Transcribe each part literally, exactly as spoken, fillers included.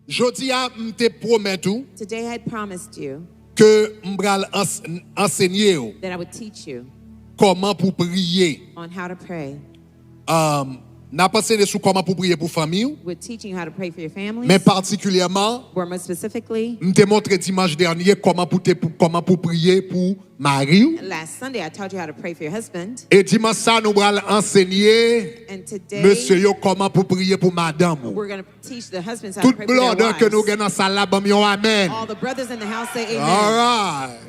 Jodi a, m te pwomèt ou Today I had promised you ke m pral ans- ansenye w that I would teach you kòman pou priye. on how to pray. Um, n ap ansenye sou kòman pou priye pou fanmi w, We're teaching you how to pray for your family. Men patikilyèman, Or more specifically, m te montre dimanch dènye kòman pou, te, kòman pou priye pou mari w. Last Sunday I taught you how to pray for your husband. E dimanch sa, nou pral ansenye And today mesye yo kòman pou priye pou madanm ou. We're going to teach the husbands how to Tout pray for their blòdè ke nou wives. Gen nan sal la, ban m yon amèn. All the brothers in the house say amen. Alright.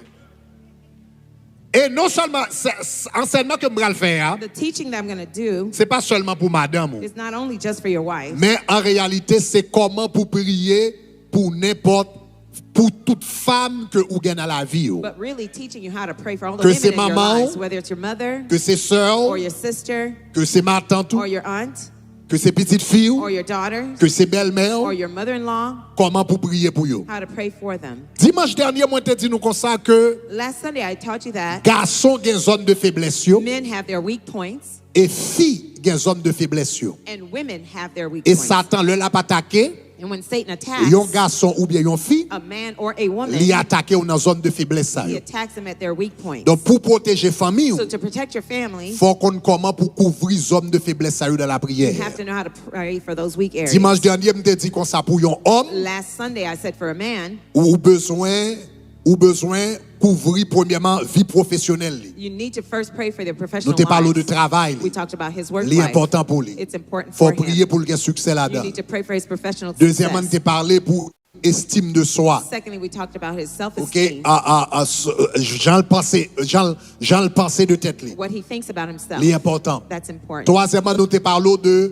E non sèlman se- se- ansèyman ke m pral fè a, The teaching that I'm going to do se pa sèlman pou madanm ou. Is not only just for your wife, Men an reyalite, se kòman pou priye pou nenpòt, pou tout fanm ke ou gen nan lavi ou. But really teaching you how to pray for all the Ke women se in your manman lives, w, whether it's your mother ke se sè or w, your sister ke se matant or ou, your aunt ke se pitit fi or w, your daughter ke se bèlmè or w, your mother-in-law, kòman pou priye pou yo. How to pray for them. Dimanch dènye, mwen te di nou konsa ke Last Sunday I taught you that gason gen zòn de feblès yo men have their weak points e fi gen zòn de feblès yo. And women have their weak E points. Satan, lè l ap atake And when Satan attacks yon gason oubyen yon fi, a man or a woman, li atake w nan zòn de feblès sa he yo. Attacks them at their weak points. Donk, pou pwoteje fanmi So w, to protect your family, fò w konn kòman pou kouvri zòn de feblès sa yo nan you lapriyè. Have to know how to pray for those weak areas. Dimanch dènye, m te di konsa, pou yon òm, Last Sunday I said for a man, ou bezwen, ou bezwen kouvri premyèman vi pwofesyonèl li. You need to first pray for their professional Nou te pale de lives. Travay We li. Talked about his work Li life. Enpòtan pou li. It's important Fò for priye him. Pou l gen siksè You ladan. Need to pray for his professional Dezyèmman, n success. Te pale pou estime de swa. Secondly, we talked about his Ok, self-esteem. a, a, a, s- jan l panse, jan, l- jan l panse de tèt li. What he thinks about himself. Li enpòtan. That's important. Twazyèmman, nou te pale de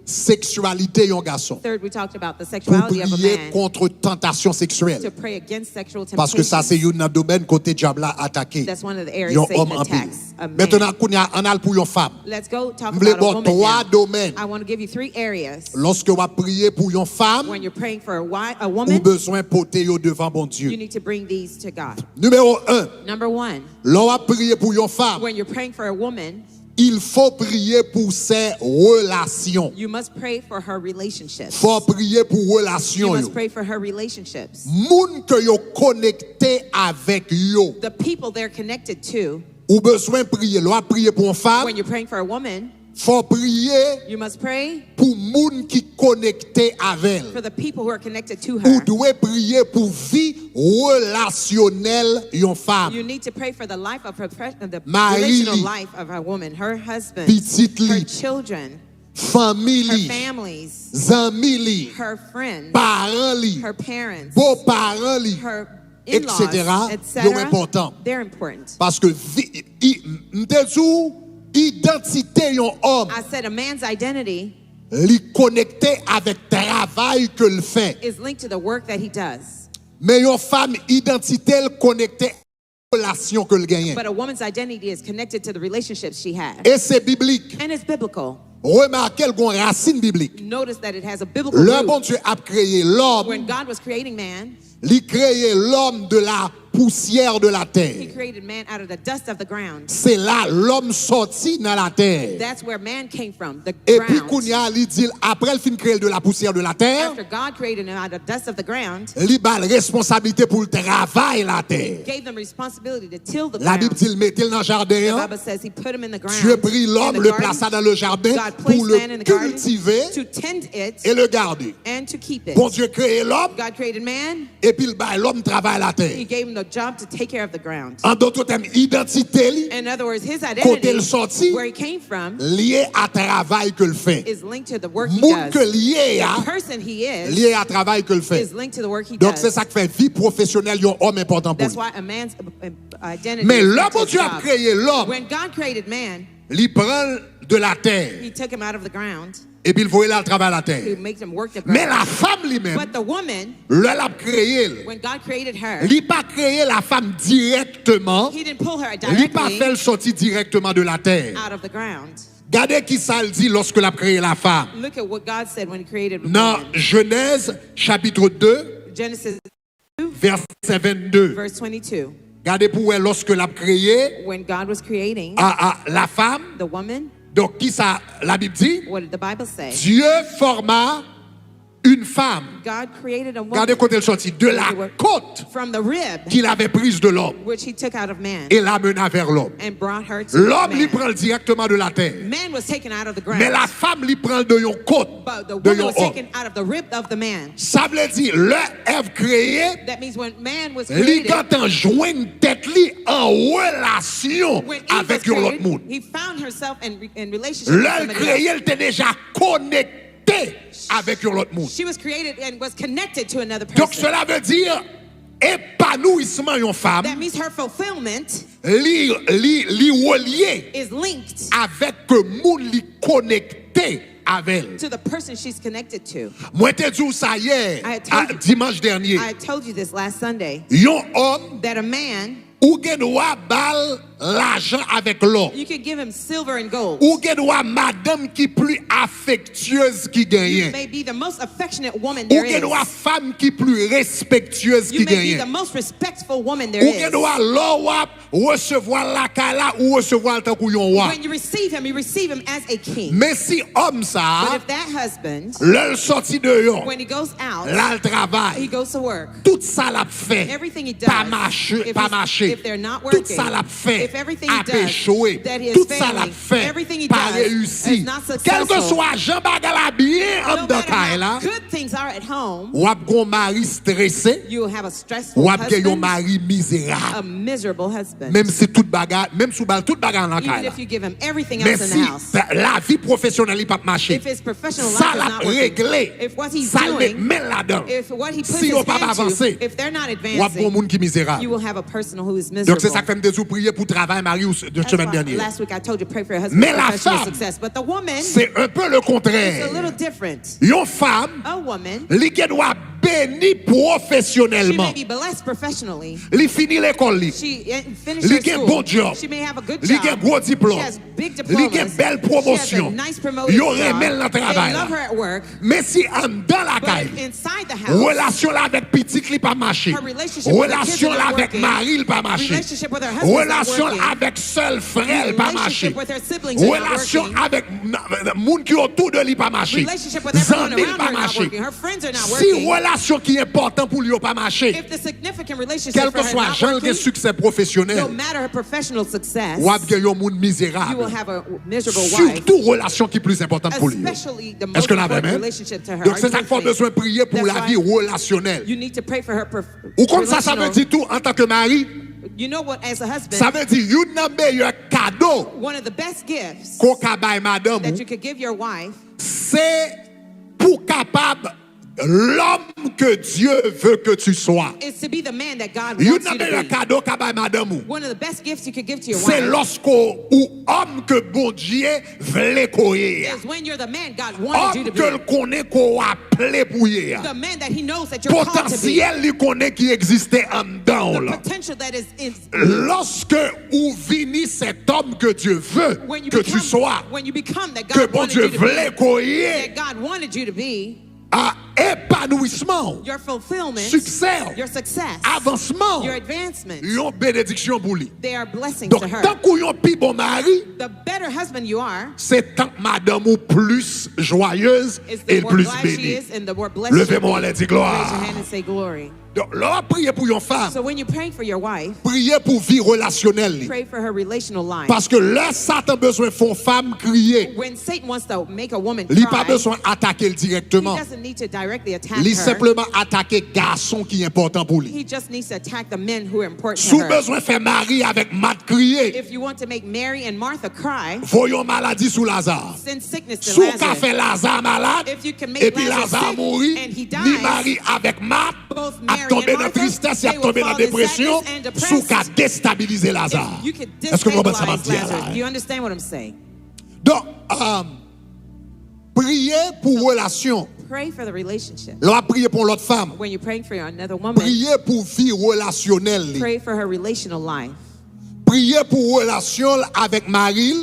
seksyalite yon gason. Third, we talked about the Pou sexuality of a priye man. Kont tantasyon seksyèl. To pray against sexual Paske sa se temptations. Youn nan domèn kote dyab la atake That's one of the areas yon Satan òm anpil. Attacks a man. Mentnan, kounye a, ann al pou yon fanm. Let's go talk M vle about a ba w woman twa now. Domèn. I want to give you three areas. Lòske w ap priye pou yon fanm, When you're praying for a, wi- a ou woman, bezwen pote yo devan you Bondye. Need to bring these to God. Nimewo en, Number one, lè w ap priye pou yon fanm, when you're praying for a woman, il faut prier pour ses relations. You must pray for her relationships. Fò w priye pou You relasyon must yo. Pray for her relationships. Moun ke yo konekte avèk yo. The people they're connected to. Ou bezwen priye. Lè w ap priye pou yon fanm, When you're praying for a woman, fò w priye you must pray pou moun ki konekte avè l. For the people who are connected to Ou her. Dwe priye pou vi relasyonèl yon fanm. You need to pray for the life of her, pre- the Mari relational li. Life of her woman, her husband, Pitit her li. Children, Fanmi her li. Families, Zanmi li. Her friends, Paran li. Her parents, Boparan li. Her in-laws, Eksetera. Et cetera. Yo enpòtan. They're important. Paske vi, i, m te di w, idantite yon òm I said a man's identity li konekte avèk travay ke l fè. Is linked to the work that he does. Men yon fanm, idantite l konekte ak relasyon ke l genyen. But a woman's identity is connected to the relationships she has. E se biblik. And it's biblical. Remake l gen rasin biblik. Notice that it has a biblical Lè root. Bondye ap kreye lòm, When God was creating man, li kreye lòm de la poussière de la He terre. Created man out of the dust of the ground. Se la lòm sòti nan latè. That's where man came from, the Epi ground. Kounye a, li di l, apre l fin kreye l de la poussière de la terre, After God created him out of dust of the ground, li ba l responsablite pou l travay latè. Gave them responsibility to till the Labib ground. Di l mete l nan jaden The an. Bible says he put him in the ground. Dieu prit In l'homme, the le garden. Plaça dans le jardin God pour placed le man in the garden cultiver to tend it et le garder. And to keep it. Bondye kreye lòm, God created man. Epi l bay lòm travay latè. He gave him the job to take care of the ground. An dòt tèm, idantite li, In other words, his kote l identity, sòti, where he came from, lye a travay ke l fè. Is linked to the work he Moun does. Ke l ye a, The person he is, lye a travay ke l fè. Is linked to the work he Donk, does. Se sa k fè vi pwofesyonèl yon òm enpòtan pou That's li. Why a man's uh, uh, identity Men is lè linked to his Bondye ap job. Kreye lòm, When God created man, li pran l de latè, He took him out of the ground. Epi l voye l al travay latè. He makes him work the Men ground. Lafanm li menm, But the woman, lè l ap kreye l, When God created her, li pa kreye lafanm dirèkteman, He didn't pull her li pa directly fè l sòti dirèkteman de latè. Out of the ground. Gade ki sa l di lòske l ap kreye lafanm. Look at what God said when He created Nan woman. Jenèz chapit de, Genesis vèsè vennde. Verse twenty-two. Gade pou w wè lòske l ap kreye When God was creating a, a, lafanm. The woman, Donk, ki sa Labib di? What did the Bible say? Dieu forma femme. God created a woman. Gade kote l soti. De la côte qu'il avait prise de l'homme et l'a menée vers l'homme. L'homme li pran l direkteman de la tè. Men la femme li pran l de yon kot, de yon òm. Sa vle di, lè Èv kreye, li gentan jwenn tèt li an relasyon avèk yon lòt moun. Lè l kreye, l te deja konekte avèk yon lòt moun. Donk, cela veut dire, epanouisman yon fanm, li, li, li relye avèk ke moun li konekte avè l. Mwen te di w sa yè, dimanch dènye. Yon òm, ou gen dwa ba l lajan avèk lò. Ou gen dwa madanm ki pli afektyez ki genyen. Ou gen dwa fanm ki pli respektyez ki genyen. Ou gen dwa lò w ap resevwa l lakay la, ou resevwa l tankou yon wa. Men si òm sa a, lè l soti deyò, l al travay, tout sa l ap fè pa mache, pa mache, tout sa l ap fè ap echwe, tout sa l ap fè pa reyisi. Kèlkeswa jan bagay la byen anndan kay la, w ap gen yon mari strese, w ap gen yon mari mizerab. Menm si tout bagay, menm si w ba l tout bagay anndan kay la. Men si lavi pwofesyonèl li p ap mache, sa l ap regle, sa l met men l ladan, si yo p ap avanse, w ap gen yon moun ki mizerab. Donk, se sa k fè m te di w priye pou travay mari w semèn dènye. Men la fanm, se un peu le contraire. Yon fanm, li gen dwa beni pwofesyonèlman. Li fini lekòl li. Li gen bon djòb. Li gen gwo diplòm. Li gen bèl pwomosyon. Yo renmen l nan travay la. Men si anndan lakay li, relasyon l avèk pitit li pa mache, relasyon l avèk mari l pa mache, relasyon l avèk sè l, frè l pa mache, relasyon avèk moun ki otou de li pa mache, zanmi l pa mache, si relasyon ki enpòtan pou li yo pa mache, kèlkeswa jan l gen siksè pwofesyonèl, w ap gen yon moun mizerab. Sitou relasyon ki plis enpòtan pou li yo. Èske n avè m? Donk, se sa k fè w bezwen priye pou lavi relasyonèl. Ou konn sa sa vle di tou antanke mari? Sa vle di youn nan meyè kado ke w ka bay madanm ou, se pou w kapab l'homme que Dieu veut que tu sois. Youn nan meyè kado w ka bay madanm ou, se lòske ou òm ke Bondye vle ke w ye a. Òm ke l konnen ke w aple pou w ye a. Potansyèl li konnen ki egziste anndan w la. Lòske ou vini cet homme que Dieu veut que tu sois, ke Bondye vle ke w ye, a epanouisman w, siksè w, avansman w, yon benediksyon pou li. Donk, tankou yon pi bon mari, se tank madanm ou plis jwayez e l plis beni. Leve men w anlè, di glwa. Donk, lè w ap priye pou yon fanm, priye pou vi relasyonèl li. Paske lè Satan bezwen fè yon fanm kriye, li pa bezwen atake l dirèkteman. Li senpleman atake gason ki enpòtan pou li. Si w bezwen fè Mari avèk Mat kriye, voye yon maladi sou Laza. Si w ka fè Laza malad, epi Laza mouri, ni Mari avèk Mat ap tonbe nan tristès, y ap tonbe nan depresyon, si w ka destabilize Laza. Èske w konprann sa m ap di a la? Donk, um, priye pou relasyon. Lè w ap priye pou yon lòt fanm, priye pou vi relasyonèl li. Priye pou relasyon l avèk mari l.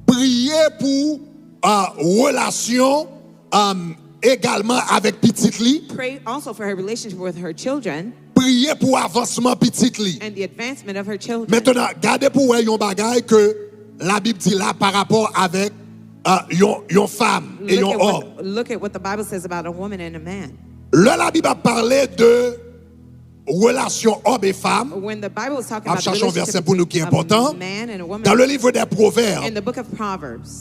Priye pou, uh, relasyon, um, egalman avèk pitit li. Priye pou avansman pitit li. Mentnan, gade pou w wè yon bagay ke Labib di la pa rapò avèk, ah, yon, yon fanm e yon òm. Look at what the Bible says about a woman and a man. Lè Labib ap pale de relasyon òm e fanm, m ap chache yon vèsè pou nou ki enpòtan. Dans le livre des Proverbes,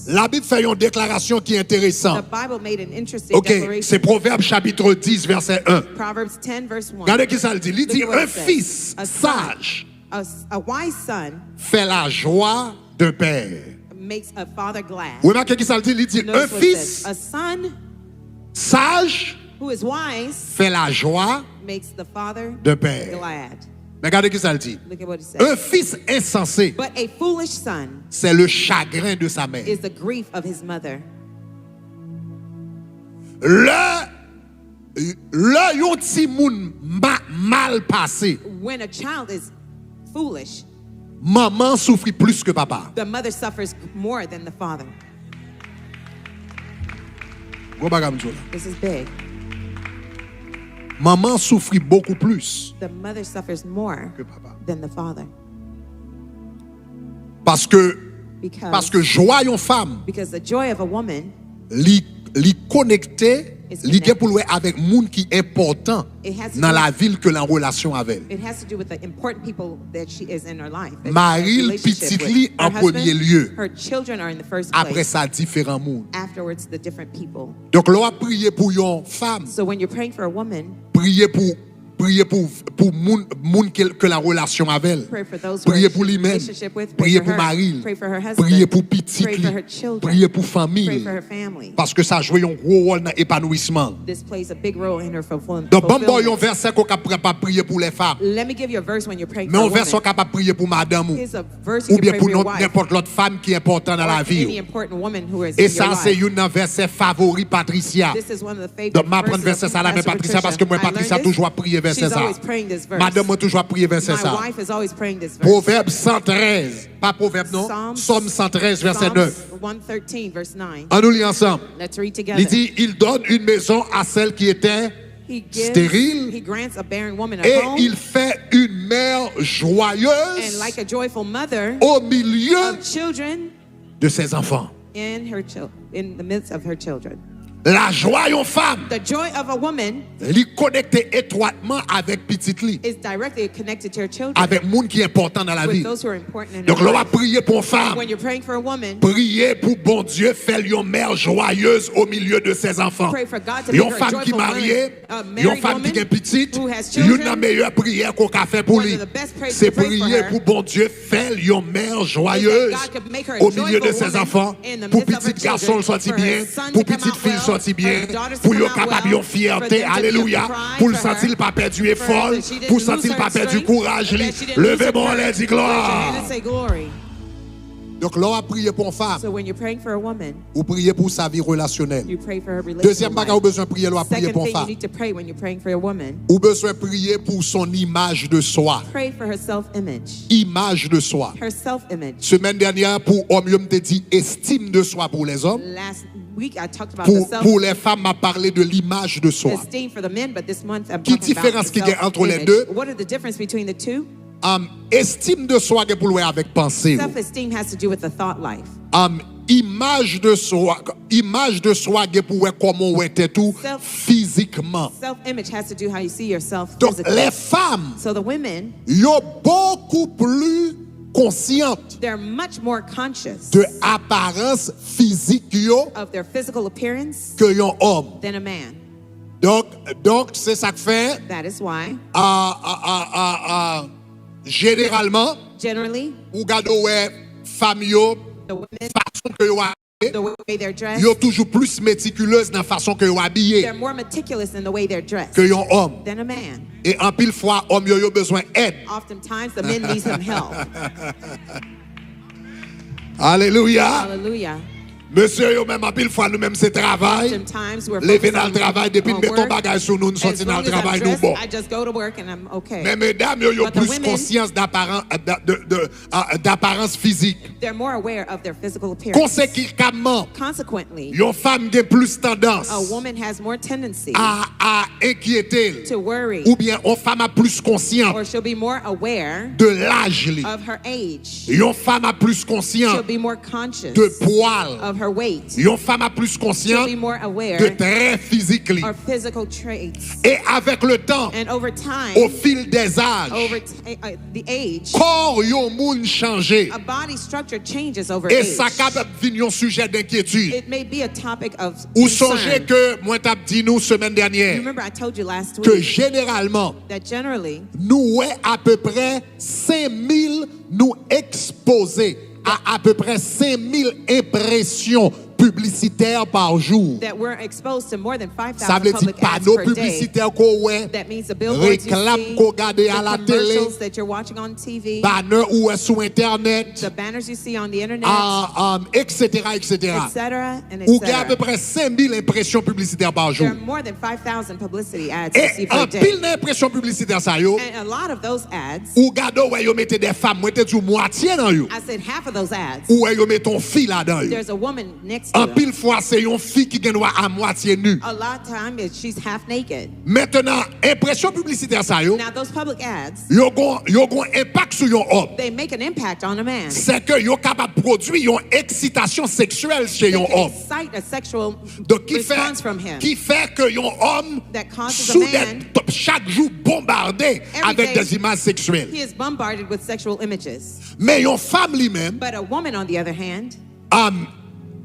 Labib fè yon deklarasyon ki enteresan. Ok, se Pwovèb chapit dis, vèsè en. Gade ki sa l di. Li di, un fils sage fait la joie d'un père. Remake ki sa l di. Li di, un fils sage fait la joie d'un père. Men gade ki sa l di. Un fils insensé, c'est le chagrin de sa mère. Lè, lè yon timoun ma-, mal pase, manman soufri plis ke papa. Gwo bagay m di w la. Manman soufri bokou plis ke papa. Paske, paske jwa yon fanm, li, li konekte, li gen pou l wè avèk moun ki enpòtan nan lavi l ke l an relasyon avè l. Mari l, pitit li an premye lye. Apre sa, diferan moun. Donk, lè w ap priye pou yon fanm, priye pou, priye pou, pou moun, moun ke, ke l an relasyon avè l. Priye pou li menm. Priye pou mari l. Priye pou pitit li. Priye pou fanmi l. Paske sa jwe yon gwo wòl nan epanouisman l. Donk, ban m ba w yon vèsè ke w kapab priye pou lè fanm. Men yon vèsè w kapab priye pou madanm ou. Oubyen pou nenpòt lòt fanm ki enpòtan nan lavi w. E sa se youn nan vèsè favori Patricia. Donk, m aprann vèsè sa la men Patricia, paske mwen, Patricia toujou ap priye vèsè sa. Madanm mwen toujou ap priye vèsè sa. Pwovèb san trèz, pa Pwovèb non, Sòm san trèz, vèsè nèf. An nou li ansanm. Li di, il donne une maison à celle qui était stérile, et il fait une mère joyeuse au milieu de ses enfants. Lajwa yon fanm, li konekte etwatman avèk pitit li, avèk moun ki enpòtan nan lavi l. Donk, lè w ap priye pou yon fanm, priye pou Bondye fè l yon mère joyeuse au milieu de ses enfants. Yon fanm ki marye, yon fanm ki gen pitit, youn nan meyè priyè ke w ka fè pou li, se priye pou Bondye fè l yon mère joyeuse au milieu de ses enfants, pou pitit gason l sòti byen, pou pitit fi l sòti byen, pou yo kapab yon fyète, alelouya, pou l santi l pa pèdi efò l, pou santi l pa pèdi kouraj li. Leve men w anlè, di glwa. Donk, lè w ap priye pou yon fanm, ou priye pou sa vi relasyonèl. Dezyèm bagay ou bezwen priye lè w ap priye pou yon fanm, ou bezwen priye pou son imaj de swa. Imaj de swa. Semèn dènyè, pou òm yo, m te di estime de soi pour les hommes. Pou, pou lè fanm, m ap pale de l'image de soi. Ki diferans ki gen ant lè de? Um, estime de swa gen pou l wè avèk panse w. Um, imaj de swa, imaj de swa gen pou wè kòman w wè tèt ou fizikman. Donk, lè fanm, yo bokou pli konsyant de aparans fizik yo ke yon òm. Donk, donk, se sa k fè, a, a, a, a, a, jeneralman, ou gade, w wè fanm yo, fason ke yo abiye, yo toujou plis metikilez nan fason ke yo abiye ke yon òm. E anpil fwa, òm yo, yo bezwen èd. Alelouya. Mesye yo menm, anpil fwa, nou menm se travay. Leve n al travay, depi n mete yon bagay sou nou, n sòti n al travay, nou bon. Men medam yo, yo plis konsyans daparan, da-, de, de, a, daparans fizik. Konsekikamman, yon fanm gen plis tandans a, a enkyete l, oubyen yon fanm ap plis konsyant de laj li. Yon fanm ap plis konsyant de pwa l. her weight, yon fanm ap plis to be konsyan more de aware trè fizik li. Of physical traits. E avèk le tan, And over time, au fil des âges, over t- uh, uh, the age, kò yon moun chanje. A body structure changes over E age. Sa kapab vin yon sijè denkyetid. It may be a topic of Ou sonje concern. Ke mwen t ap di nou semèn You dènyè remember I told you last ke week jeneralman that generally nou wè apeprè senk mil, nou ekspoze a apeprè senk mil enpresyon piblisitè pa jou. That we're exposed to more than Sa vle five thousand di public ads pano per day. Piblisitè ko wè, That means the billboards you reklam see, ko gade a the la tele, commercials that you're watching on T V, banner ou wè sou entènèt, the banners you see on the internet, ah, um, et cetera, et cetera. et cetera, and Ou gen et cetera. Apeprè senk mil enpresyon piblisitè pa There are jou. More than five thousand publicity ads you E see per anpil day. Nan enpresyon piblisitè sa yo, And a lot of those ads, ou gade ou wè yo mete de fanm, mwen te di w mwatye nan yo. I said half of those ads, Ou wè yo mete yon fi ladan yo. There's a woman next to them. Anpil fwa se yon fi ki gen dwa a mwatye ni. A lot of time is she's half naked. Mentenan, enpresyon piblisitè sa yo, Now those public ads, yo gon, yo gon enpak sou yon òm. They make an impact on a man. Se ke yo kapab pwodui yon eksitasyon seksyèl chez They yon can òm. Excite a sexual Donk ki fè, response from him. Ki fè ke yon òm That causes a sou man de, chak jou bonbade every avèk day de imaj seksyèl. He is bombarded with sexual images. Men yon fanm li menm, But a woman, on the other hand, um,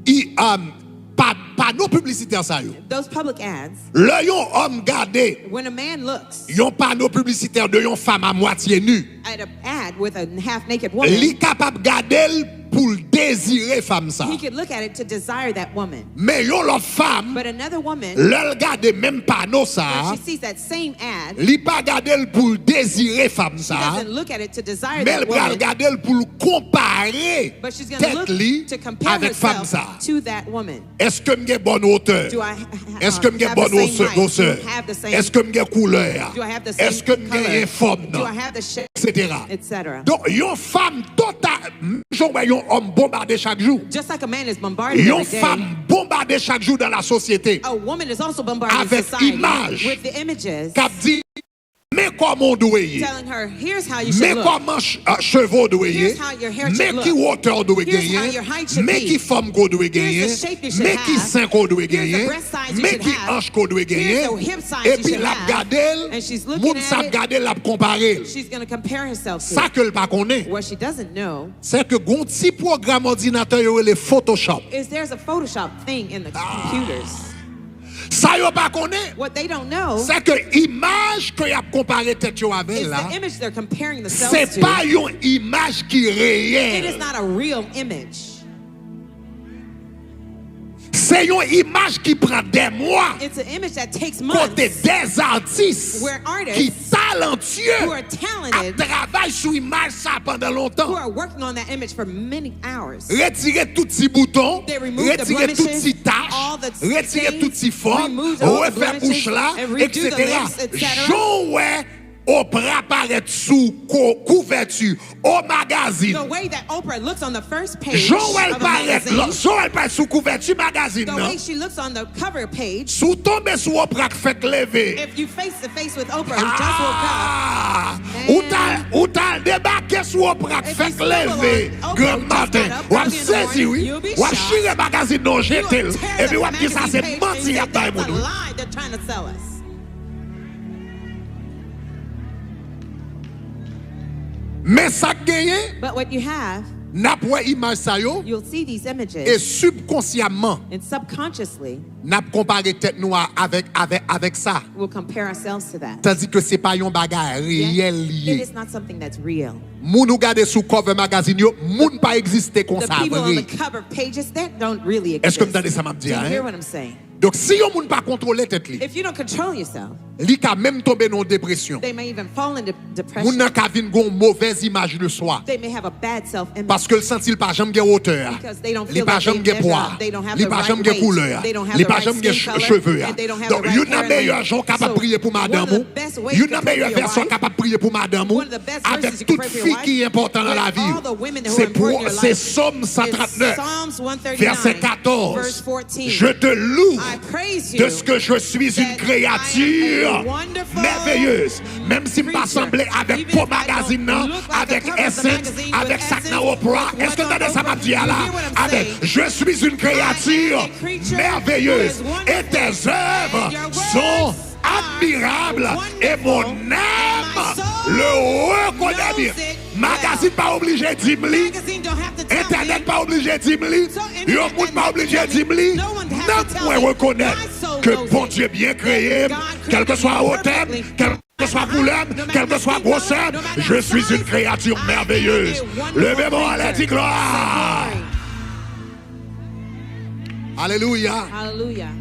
i, um, pa, pano piblisitè sa yo. Those public ads, Lè yon òm gade when a man looks yon pano piblisitè de yon fanm a mwatye ni, at an ad with a half naked li woman, kapab gade l pou l dezire fanm sa. He could look at it to desire that woman. Men yon lòt fanm, But another woman, Lè l gade menm pano sa, when she sees that same ad, Li pa gade l pou l dezire fanm she sa, doesn't look at it to desire men l that pral woman. Gade l pou l konpare But she's going to tèt look li to compare Avèk fanm sa. herself to that woman. Èske m gen bòn wotè? Do I ha- ha- Èske m um, gen have the bòn same wosè? height? Do Gwosè? I have the same Èske m gen koulè a? Do I have the same Èske m genyen color? Fòm Do nan? I have the shape? Etsetera. Etcetera. Donk, yon fanm total, menm jan w wè yon òm bonbade chak jou. Just like a man is bombarded Yon every day, fanm bonbade chak jou nan la sosyete. A woman is also bombarded in Avèk society imaj with the images k ap di, men kòman w dwe ye. Telling her, here's how you Men should look. Kòman ch- uh, cheve w dwe ye. Here's how your hair should Men ki look. Wotè w dwe Here's how genyen. Your height should Men be. Ki fòm ko w dwe Here's genyen. The shape you should Men ki have. Sen ko w dwe Here's the genyen. Breast size you Men should Ki have. Anch ko w dwe Here's genyen. The hip size you Epi should l ap have. Gade l. And she's looking Moun at sa ap it. Gade l, l ap konpare l. She's going to compare herself to. Sa ke l pa konnen, What she doesn't know se ke gon ti pwogram òdinatè yo rele Photoshop. Is there's a Photoshop thing in the computers. Sa yo pa konnen, What they don't know se ke imaj ke y ap konpare tèt yo avè l is la, the image they're comparing se themselves to. Pa yon imaj ki It is reyèl. Not a real image. Se yon imaj ki pran dè mwa. It's an image that takes Kote months dè atis where ki artists talantye who are ap talented travay sou imaj sa pandan lontan. Who are working on that image for many hours. Retire tout ti bouton, They remove the retire tout blemishes, ti tach, all the retire stains, tout ti fòm, removes all the refè bouch blemishes, la, and redo the etsetera. Lips, etcetera. Jan w wè Oprah parèt sou ko- kouvèti o magazin. The way that Oprah looks on the first page Jan w wè l of a parèt magazine, la, jan w wè l parèt sou kouvèti magazin the nan. Way she looks on the cover page, Si w tonbe sou Oprah k fèk leve. If you face to face with Oprah, who just woke up, Ah! Ou t al, ou t al debake sou Oprah k if you fèk stumble leve on Oprah, granm just maten. got up W ap early in the sezi, morning, wi. You'll be W ap shocked. Chire magazin nan, w You jete l. Tear Epi the w ap di sa magazine se page and manti y say, ap bay "That's a moun, wi. Lie they're trying to sell us." Men sa k genyen, But what you have, n ap wè imaj sa yo, you'll see these e images, sibkonsyamman, and subconsciously, n ap konpare tèt nou a, avèk, avèk, avèk sa. We'll compare ourselves to that. Tandis que se pa yon bagay reyèl li Yet, it ye. Is not something that's real. Moun ou gade sou cover magazine yo, moun pa egziste The konsa people on the vre. Cover pages that don't really Est-ce que m exist. Tande sa m ap di Do a, you hear en? What I'm saying? Donk, si yon moun pa kontwole tèt li, If you don't control yourself, li ka menm tonbe nan yon depresyon. They may even fall into Moun depression. Nan ka vin gen yon movèz imaj de swa. They may have a bad self-image. Paske l santi l pa janm gen wotè a. Because they don't Li feel pa that janm they gen measure pwa a. up. They don't have Li the pa right janm gen weight. Koulè a. They don't have Li the pa right janm gen skin ch- color. Cheve a. And they don't have the Donk, right youn nan hairline. Meyè jan w kapab So, priye pou madanm ou, One of the best ways youn that nan you can meyè pray for your fèson w wife, kapab priye pou madanm ou, One of the best verses avèk you can tout pray for your fi wife, ki enpòtan nan with lavi all ou, the women who se are important in pou, your se life, Sòm is san trant nèf, Psalms vèsè one thirty-nine, katòz. Verse fourteen. Je te loue, de ce que je suis une créature merveilleuse. Menm si m pa sanble avèk po magazin nan, avèk Essence, avèk sa k nan Oprah. Èske w tande sa m ap di a la? Avèk, je suis une créature merveilleuse et tes œuvres sont admirables et mon âme le reconnaît bien. Magazin pa oblije di m li. Entènèt pa oblije di m li. Yon moun pa oblije di m li. Nanm mwen rekonèt ke Bondye byen kreye m, kèlkeswa wotè m, kèlkeswa koulè m, kèlkeswa gwosè m, je suis une créature merveilleuse. Leve men w anlè, di glwa. Alelouya. Hallelujah.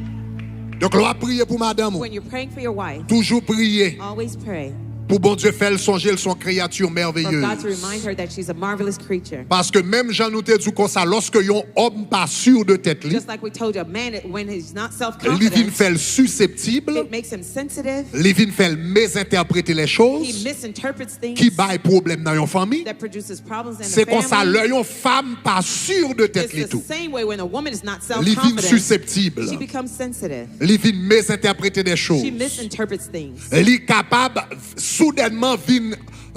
Donk, lè w ap priye pou madanm ou, When you're praying for your wife, toujou priye always pray pou Bondye fè l sonje l se yon kreyati for God to remind mèveyez. Her that she's a marvelous creature. Paske menm jan nou te di w konsa, lòske yon òm pa si de tèt li, Just like we told you, a man, when he's not li vin self-confident, fè l siseptib, it makes him sensitive. Li vin fè l mezentèprete lè He choz misinterprets things ki bay pwoblèm nan yon fanmi. That produces problems in Se the konsa family. Lè yon fanm pa si de tèt It's li the tou, same way when a woman is not li vin self-confident, siseptib, she becomes sensitive. Li vin mezentèprete de She choz. Misinterprets things. Li kapab soudènman vin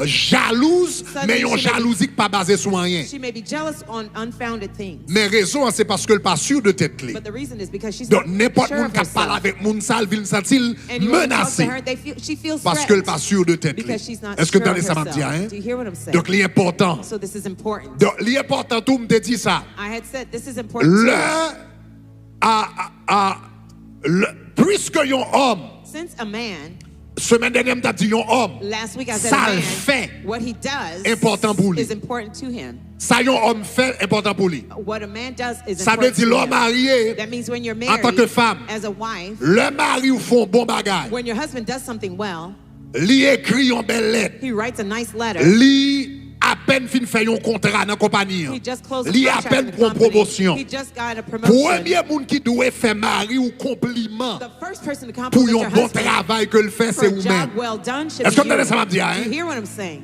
jalouz, Suddenly men yon she may be- jalouzi ki pa baze sou anyen. She may be jealous on unfounded things. Men rezon an se paske l pa si de tèt li. But the reason is because she's Donk, not nenpòt sure moun of k ap pale herself. Avèk moun sa, l vin santi l And you want to talk to menase. Her, they feel, she feels Paske l pa threatened si de tèt li. Because she's not Èske w Sure of tande sa m ap di a? Herself. Hein? Do you hear what I'm saying? Donk, li enpòtan. So this is important. Donk, li enpòtan tou, m te di sa. I had said this is important Lè, too. a, a, a, lè, pwiske yon òm, Since a man, semèn dènyè m t ap di yon òm, last week I said sa a l man, fè what he does enpòtan pou li. Is important to him. Sa yon òm fè enpòtan pou li. What a man does is Sa vle important di to lè w him. Marye, That means when you're an tan married, ke fanm, as a wife, lè mari w fè yon bon bagay, when your husband does something well, li ekri yon bèl lèt, he writes a nice letter. Li apèn fin fè yon kontra nan konpayi an. He just closed a Li contract apèn with the pran company. Pwomosyon. He just got a promotion. Premye moun ki dwe fè mari w konpliman The first person to pou compliment yon your bon husband travay ke l fè, for se a ou job menm. Well done should Èske w be tande you. Sa m ap di a? Do you Hein? Hear what I'm saying?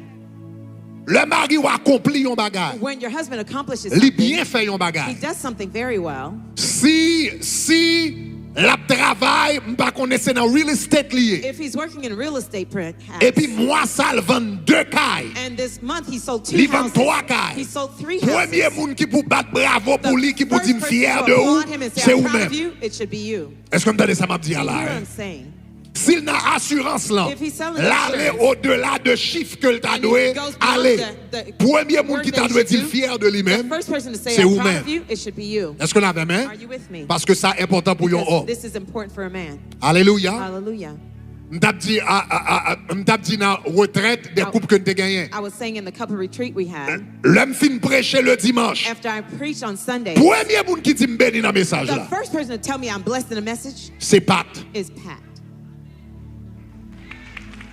Lè mari w akonpli yon bagay, When your husband accomplishes li something, byen fè yon He bagay. Does something very well. Si, si l ap travay, m pa konnen se nan real estate li ye. If he's working in real estate, perhaps. Epi mwa sa l vann de kay. And this month he sold two Li vann houses. Twa kay. He sold three Premye houses. Moun ki pou bat bravo pou li, ki pou di m First fyè person de to ou, applaud him and say, se "I'm ou proud of menm. You," it should be you. Èske w tande sa m ap di a You la? Hear what Hein? I'm saying? Si l nan asirans lan, If he's selling l ale insurance, odela de chif ke l ta and he dwe goes beyond ale. the, the Premye work moun ki that ta he dwe should di l do, fyè de li the menm, first person to say, se "I'm ou proud menm. Of you," it should be you. Èske w la avè m? Hein? Are you with me? Paske sa enpòtan pou yon Because òm. This is important for a man. Alelouya. Hallelujah. M t ap di, a, a, a, a, m t ap di nan retrèt de koup ke n te genyen. I was saying in the couple retreat we had, Lè m fin preche le dimanch, after I preached on Sunday, premye moun ki di m beni nan mesaj the la, first person to tell me I'm blessed in a message se Pat. Is Pat.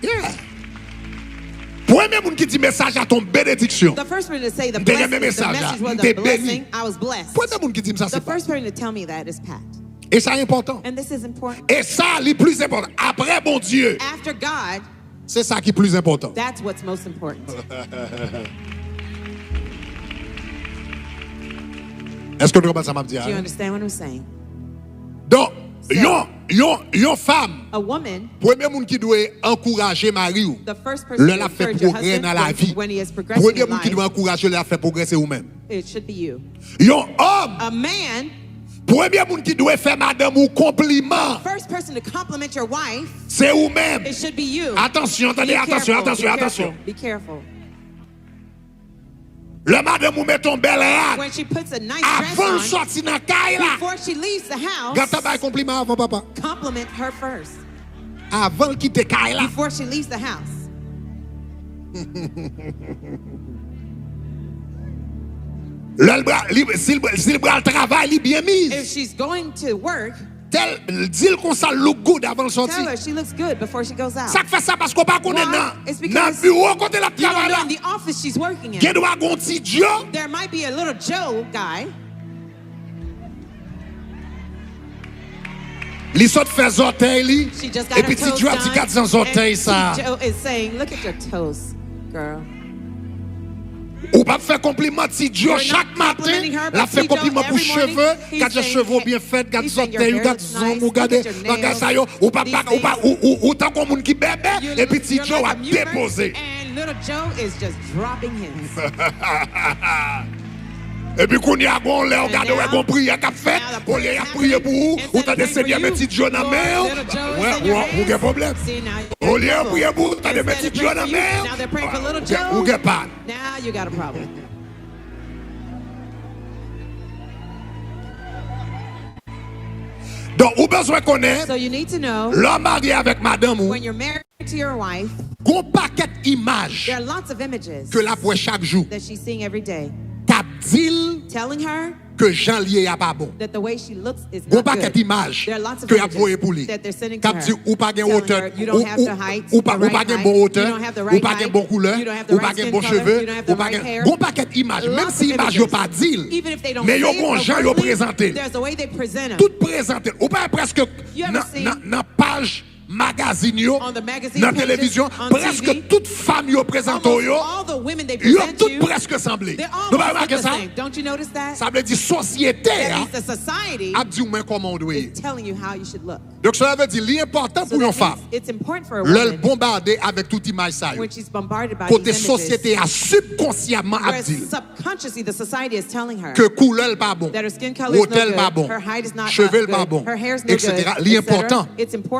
Yeah. Premye moun ki di mesaj la te yon benediksyon. The first person to say the M te renmen blessing, the mesaj la. Message was M te a beni. Blessing, I was blessed. Premye moun ki di m sa se The first Pat. Person to tell me that is Pat. E sa enpòtan. And this is important. E sa li plis enpòtan. Apre Bondye, After God, se sa ki plis enpòtan. That's what's most important. Èske w konprann sa m ap di a? Do you understand what I'm saying? Donk, yon, yon, yon fanm, A woman, premye moun ki dwe ankouraje mari w the first person lè to l ap fè encourage your pwogrè nan husband lavi. when, when he is progressing Premye in moun ki life, dwe ankouraje w lè l ap fè pwogrè se ou menm. It should be you. Yon òm, A man, premye moun ki dwe fè madanm ou konpliman, first person to compliment your wife, se ou menm. It should be you. Atansyon, tande, Be atansyon, careful, atansyon, be atansyon. Careful, be careful. Lè madanm ou mete yon bèl rad, When she puts a nice dress avan l on, soti nan kay la, Before she leaves the house, gata bay konpliman avan papa. Compliment her first. Avan l kite kay la. Before she leaves the house. Lè l bra-, li, si l, si l pral travay, li byen miz. If she's going to work, Tèl, di l konsa l look good avan l soti. Tell her she looks good before she goes out. Sa k fè sa? Paske w pa konnen Why? Nan, It's nan because biwo kote l ap You don't travay know la, in the office she's working at. Gen dwa gen yon ti dyo. There might be a little Joe guy. Li sot fè zòtèy li. She just got Epi her ti toes dyo ap di, done, "Gad jan zòtèy and sa." T J O is saying, "Look at your toes, girl." Ou p ap fè konpliman Ti Djo chak maten, l ap fè konpliman pou cheve, gad jan cheve w byen fèt, gad zòtèy ou, gad zong ou, gade bagay sa yo. Ou p ap, ou pa, ou, ou, ou tankou yon moun ki bèbè, epi Ti Djo ap depoze. Epi kounye a, gon lè w gade, w wè gon priyè k ap fèt, olye y ap priye pou ou, ou tande Senyè met Ti Djo nan men w, w, w, ou gen pwoblèm. Olye yo priye pou ou, tande met Ti Djo nan men w, ou gen, ou gen pa. Donk, ou bezwen konnen, lè w marye avèk madanm ou, gon pakèt imaj ke l ap wè chak jou k ap di l ke jan l ye a pa bon. Gon pakèt imaj ke y ap voye pou li k ap di ou pa gen wotè, ou, ou, ou pa, ou pa gen bon wotè, ou pa gen bon koulè, ou pa gen bon cheve, ou pa gen, gon pakèt imaj, menm si imaj yo pa di l, men yo gon jan yo prezante l. Tout prezante l. Ou pa wè prèske nan, nan, nan paj magazin yo, nan televizyon, prèske tout fanm yo prezante w yo, yo tout prèske sanble. Nou pa remake sa? Sa vle di sosyete a ap di w men kòman w dwe ye. Donk, sa vle di, li enpòtan pou yon fanm, lè l bonbade avèk tout imaj sa yo, kote sosyete a sibkonsyèman ap di l ke koulè l pa bon, wotè l pa bon, cheve l pa bon, et cetera. Li enpòtan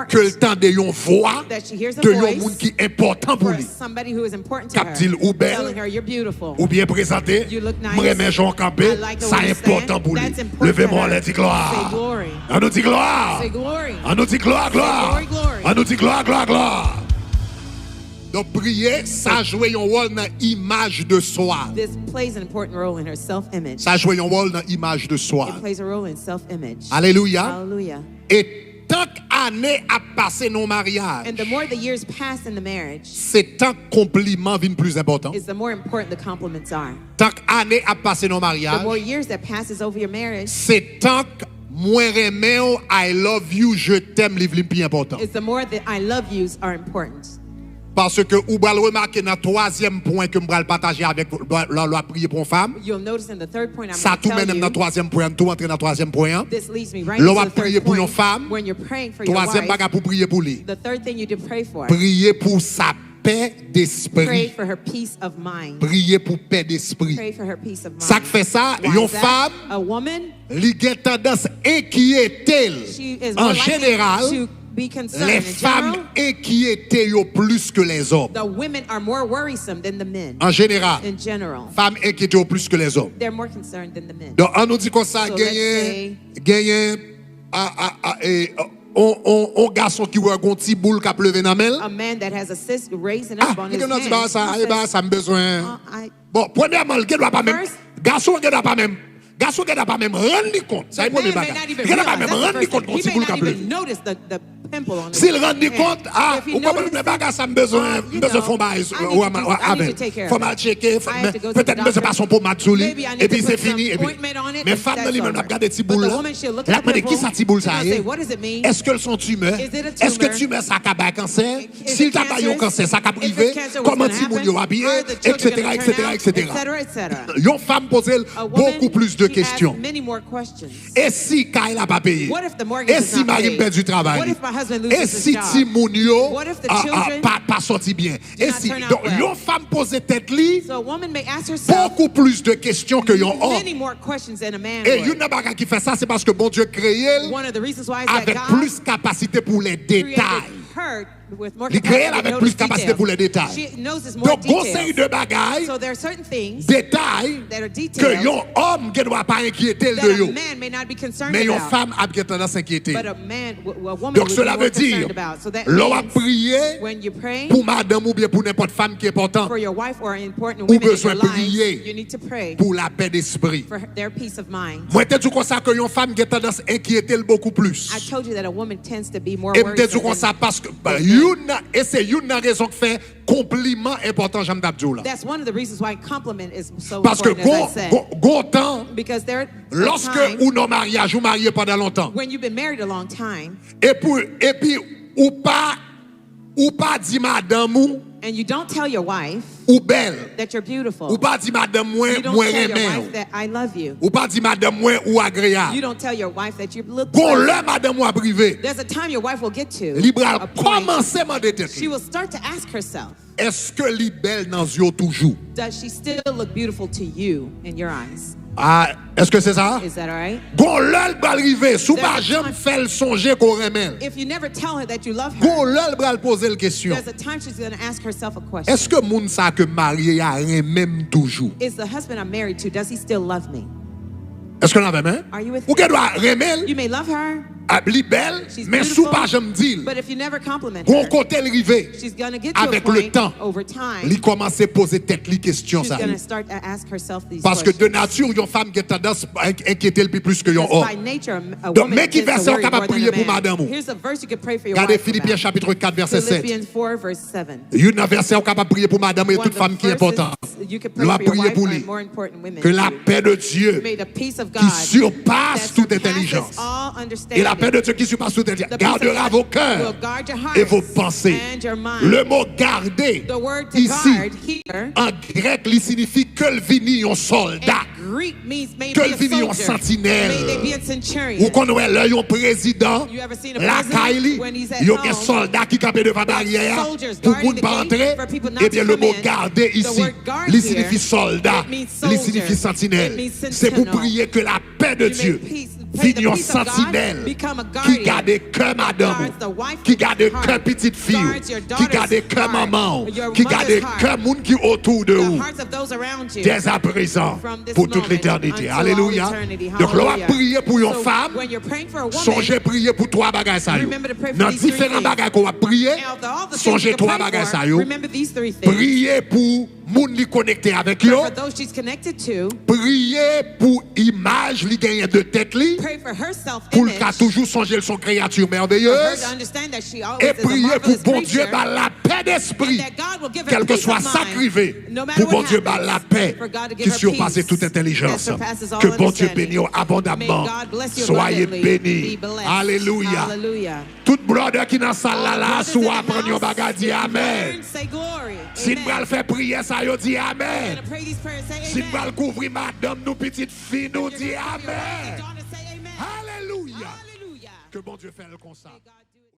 ke l tande yon vwa, ke yon moun ki enpòtan pou li, k ap di l ou bèl, ou byen prezante, m renmen jan w kanpe, sa enpòtan pou li. Leve men w anlè, di glwa. Ann nou di glwa. Ann nou di glwa, glwa. Ann nou di glwa, glwa, glwa. Donk, priye, sa jwe yon wòl nan imaj de swa. Sa jwe yon wòl nan imaj de swa. Alelouya. E tan k ane ap pase nan yon maryaj, se tan k konpliman vin plis enpòtan. Tan k ane ap pase nan yon maryaj, se tan k mwen renmen w, I love you, je t'aime, li vin pi enpòtan. Paske ou pral remake nan twazyèm pwen ke m pral pataje avèk w, lè, lè w ap priye pou yon fanm. Sa tou mennen m nan twazyèm pwen an, tou antre nan twazyèm pwen an. Lè w ap priye pou yon fanm, twazyèm bagay pou w priye pou li, priye pou sa pè despri. Priye pou pè despri. Sa k fè sa, yon fanm, li gen tandans enkyete l. An jeneral, lè fanm enkyete yo plis ke lèzòm. An jeneral, fanm enkyete yo plis ke lèzòm. Donk, ann nou di konsa, genyen, genyen a, a, a, e, on, on, on gason ki wè gon ti boul k ap leve nan men l. Ah, li gen nan ti bagay sa, e bagay sa m bezwen. Bon, premyèman, l gen dwa pa menm. Gason an gen dwa pa menm. Gason gen dwa pa menm rann li kont. Sa e premye bagay. Li gen dwa pa menm rann li kont gon ti boul k ap leve. Si l rann li kont, ah, ou konprann, men bagay sa m bezwen, m bezwen fè yon bagay avè l. Fò m al tcheke, petèt m bezwen pase yon pomad sou li, epi se fini, epi. Men fanm nan li menm l ap gade ti boul la, l ap mande kisa ti boul sa ye? Èske l se yon timè? Èske timè sa ka bay kansè? Si l ta bay yon kansè, sa k ap rive? Kòman timoun yo abiye? Etsetera, etsetera, etsetera. Yon fanm poze l bokou plis de kesyon. E si kay la pa peye? E si mari m pèdi travay li? E si timoun yo, a, a, pa, pa sòti byen? E si, donk, yon fanm poze tèt li bokou plis de kesyon ke yon òm. E youn nan bagay ki fè sa, se paske Bondye kreye l avèk plis kapasite pou lè detay. Li kreye l avèk plis kapasite pou lè detay. Donk, gon seri de bagay, detay, ke yon òm gen dwa pa enkyete l de yo. Men yon fanm ap gen tandans enkyete l. Donk, sela vle di, lè w ap priye pou madanm ou byen pou nenpòt fanm ki enpòtan, ou bezwen priye pou lapè despri. Mwen te di w konsa ke yon fanm gen tandans enkyete l bokou plis. E m te di w konsa paske, ba, youn nan, e se youn nan rezon k fè konpliman enpòtan, jan m t ap di w la. Paske gon, gon, gon tan, lòske ou nan maryaj, ou marye pandan lontan, epi, epi ou pa, ou pa di madanm ou ou bèl. That you're beautiful. Ou pa di madanm mwen, You don't mwen tell your renmen wife w. That I love you. Ou pa di madanm mwen, ou You agreyab. Don't tell your wife that you look Gon pleasant. Lè madanm w ap rive. There's a time your wife will get to Li pral a point kòmanse mande tèt she li. Will start to ask herself, Èske li bèl nan zye w toujou? Does she still look beautiful to you in your eyes? Ah, èske se sa? Is that all right? Gon Lè l pral rive, si w pa There's a janm time- fè l sonje ke w renmen l. If you never tell her that you love her, Gon Lè l pral poze l kesyon. There's a time she's going to ask herself a question. Èske moun sa ke m marye a renmen m toujou? Is the husband I'm married to, does he still love me? Èske w avè m, hein? Are you with Ou me? Gen dwa renmen l, You may love her. Ah, li bèl, She's men si w beautiful, but if you never But if you never compliment her, gon kote l rive, she's going to get to a avèk le point tan, over time. Li kòmanse poze tèt li kesyon She's sa going yo. To start to ask herself these Paske de questions. Nati, yon fanm gen tandans enkyete l pi plis ke yon Because òm. By nature, a Donk, woman men ki tends to vèsè w worry kapab more than priye a pou man. Madanm ou. Here's a verse you could pray for your Gade wife Filipen about. Chapit kat vèsè sèt. Philippians four, verse seven. Youn nan vèsè w kapab priye pou madanm ou e One tout of fanm the ki enpòtan. verses you could pray Lè w ap for your priye wife pou are li. more important women Que to la you. paix de Dieu May the peace of qui God surpasse that toute surpasses intelligence. All Et la understanding. Paix de Dieu qui surpasse toute intelligence gardera vos cœurs Will guard your hearts et vos pensées. And your mind. Le mot garder The word to ici, guard here en grec, li siyifi ke l vini yon sòlda. In Greek means may Ke be l a vini yon soldier. santinèl. May they be a centurion. Ou konn wè lè yon prezidan You ever seen a lakay li, president when he's at yo gen home? Sòlda ki kanpe devan baryè a Soldiers pou guarding moun the pa gate antre, for people not to ebyen le come mot in. garder The ici, word guard li here, siyifi sòlda, it means li soldier. Siyifi santinèl. It means Se pou sentinel. Priye ke la paix de You may Dieu peace, pray the vin yon peace of God santinèl become a ki guardian gade kè that madanm guards the ou, wife ki gade heart, kè pitit fi w, guards your ki daughter's gade kè heart, manman w, your ki gade mother's kè heart, moun ki otou de the ou. Hearts of those around you. Dès à présent, From this pour toute moment l'éternité. Until Alléluia. All eternity. Donk, lè w ap Hallelujah. Priye pou yon So, fanm, when you're praying for a woman, sonje priye pou twa bagay sa yo. Remember to pray for Nan these three diferan things. Bagay ke w ap priye, And of all the things sonje you can twa pray bagay for, sa yo. Remember these three things. Priye pou moun li konekte avèk yo. For those she's connected to, Priye pou imaj li genyen de tèt li. Pray for herself Pou l ka image. Toujou sonje l se yon kreyati For her mèveyez. To understand that she E always is a priye pou marvelous Bondye creature, ba l lapè and despri. that God will give her Kèlkeswa peace of sa mind, k rive, no matter pou what Bondye ba l happens, lapè for God to give ki her sipase peace tout that entèlijans. surpasses all Ke Bondye understanding. beni w abondamman. May God bless you Soyez abundantly. bénis. Be blessed. Alelouya. Hallelujah. Tout brother ki nan sal la All la, brothers si w in the aprann yon house, bagay, di if you amèn. Learn, say glory. Si n pral Amen. Fè priyè sa yo, di We're amèn. Gonna pray these prayers. Say Si n pral Amen. Kouvri madanm nou, pitit fi nou, If di you're gonna cover your wife, amèn. your daughter, say Amen. Alelouya. Hallelujah. Ke Bondye fè l konsa. May God do